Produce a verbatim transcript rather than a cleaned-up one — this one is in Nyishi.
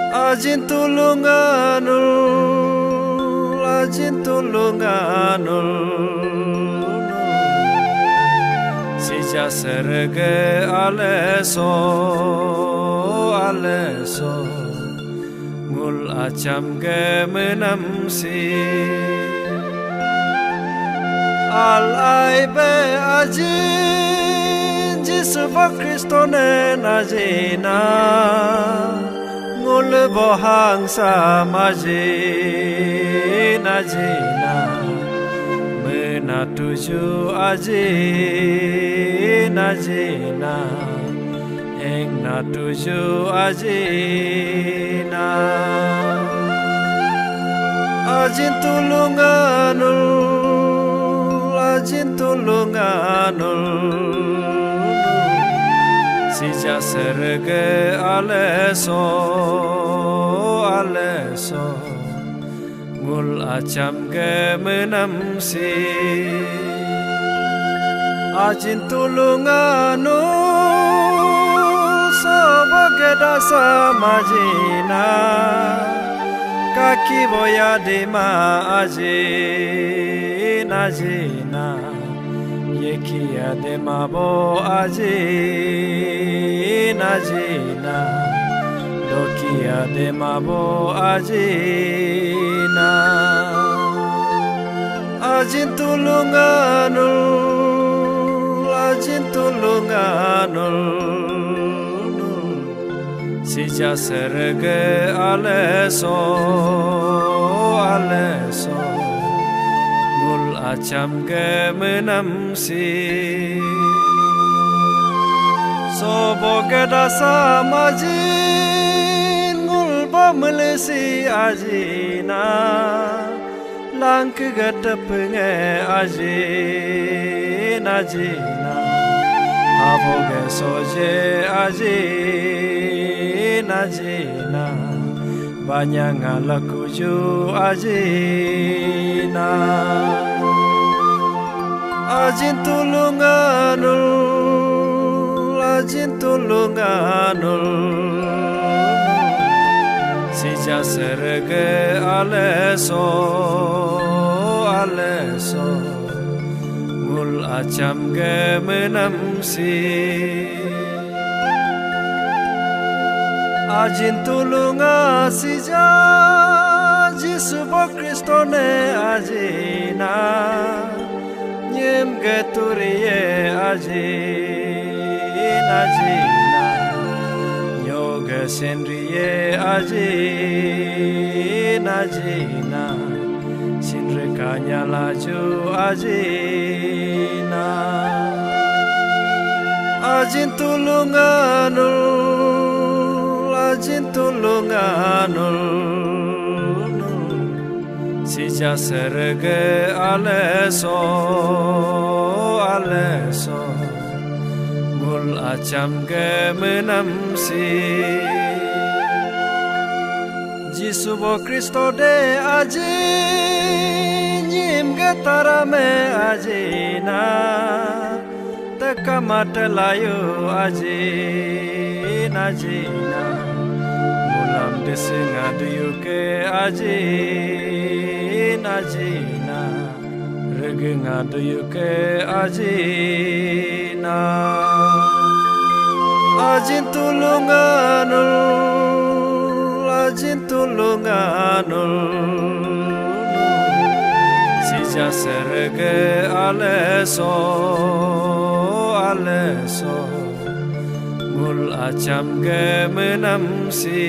Ajin tulung anul, ajin tulung anul. Sija serege aleso, aleso. Ngul acham ge menam si. Al ai be ajin Jisu ba Kristo nen ajina. Ngul bohang sam ajin ajina. Mena tuju ajin ajina. Engna tuju ajina. Ajin tulung anul, ajin tulung anul. Sija serege aleso, aleso. Ngul acham ge menam si. Ajin tulung anul sobo ge dasa majina. Kaki boya dima ajin ajina. Yekia dema bo ajin ajina. Dokia dema bo ajina. Ajin tulung anul, ajin tulung anul. Sija serege aleso, aleso. Ngul acham ge menam si. Sobo ge dasa majin ngul bo melesi ajina. Langke ge tepenge ajin ajina. Abo ge soje ajin ajina. Banyang ala kuju ajina. Ajin tulung anul, ajin tulung anul. Sija serege aleso, aleso. Ngul acham ge menam si. Ajin tulung asija Jisu bo Kristo ne ajina. Nyem ge turiye ajin ajina. Nyo ge senriye ajin ajina. Sinre kanya laju ajina. Ajin tulung anul, ajin tulung anul. Sija serege aleso, aleso. Ngul acham ge menam si. Jisu bo Kristo de ajin nyim ge tarame ajina. Teka mate layu ajin ajina. Mulam desing aduyu ke ajin ajina. Regeng aduyu ke ajina. Ajin tulung anul, ajin tulung anul. Sija serege aleso, aleso. Ngul acham ge menam si.